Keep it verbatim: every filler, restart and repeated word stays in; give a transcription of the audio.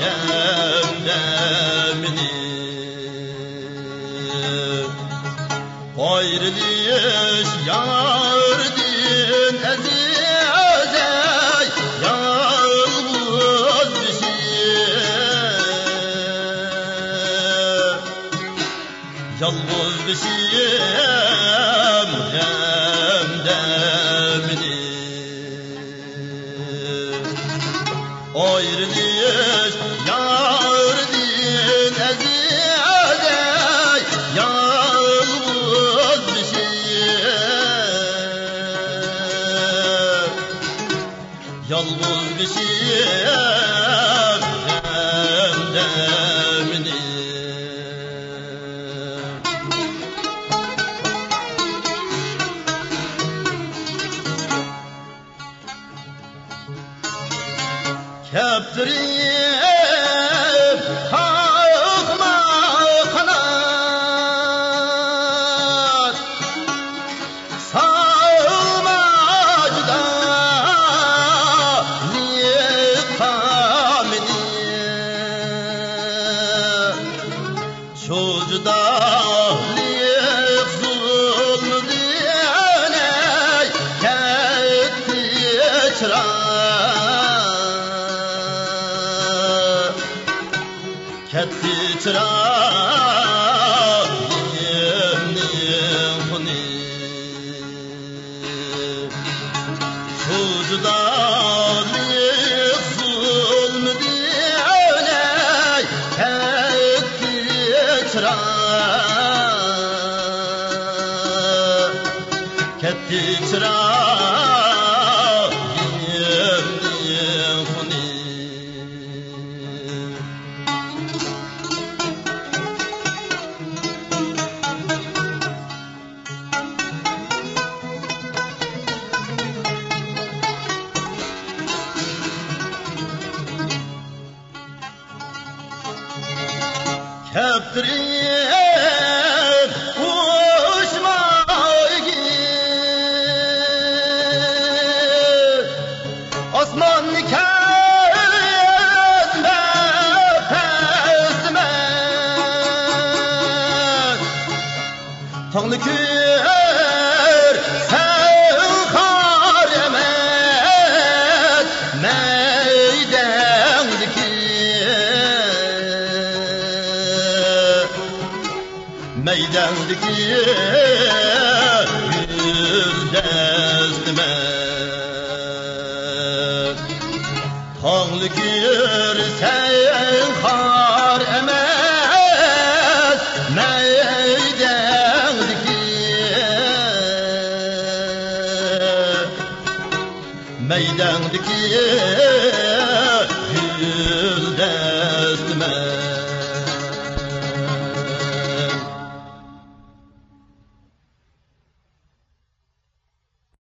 كەمدە مېنى. ئايرىلىش ياردىن ئەزىز، ئەي، يالغۇز بېشىم. يالغۇز بېشىم غەمدە مېنى. ئايرىلىش ياردىن ئەزىز، ئەي، يالغۇز بېشىم. يالغۇز بېشىم غەمدە مېنى. كەپتىرىم قاقما قانات، سالما جۇدالىققا مېنى. شۇ جۇدالىق زۇلمىدىن، ئەي، كەتتى چىراغ، كەتتى چىراغىمنىڭ قۇنى. شۇ جۇدالىق زۇلمىدىن، ئەي، كەتتى چىراغ، كەتتى چىراغىمنىڭ قۇنى. كەپتىرىم ئۇچمايدۇ، ئاسمان كەلمەپ پەسمەن. تاڭنى كۆرسەڭ خار ئەمەس مەيدەڭدىكى، مەيدەڭدىكى گۈل دەستىمەن. تاڭنى كۆرسەڭ خار ئەمەس مەيدەڭدىكى، مەيدەڭدىكى گۈل دەستىمەن.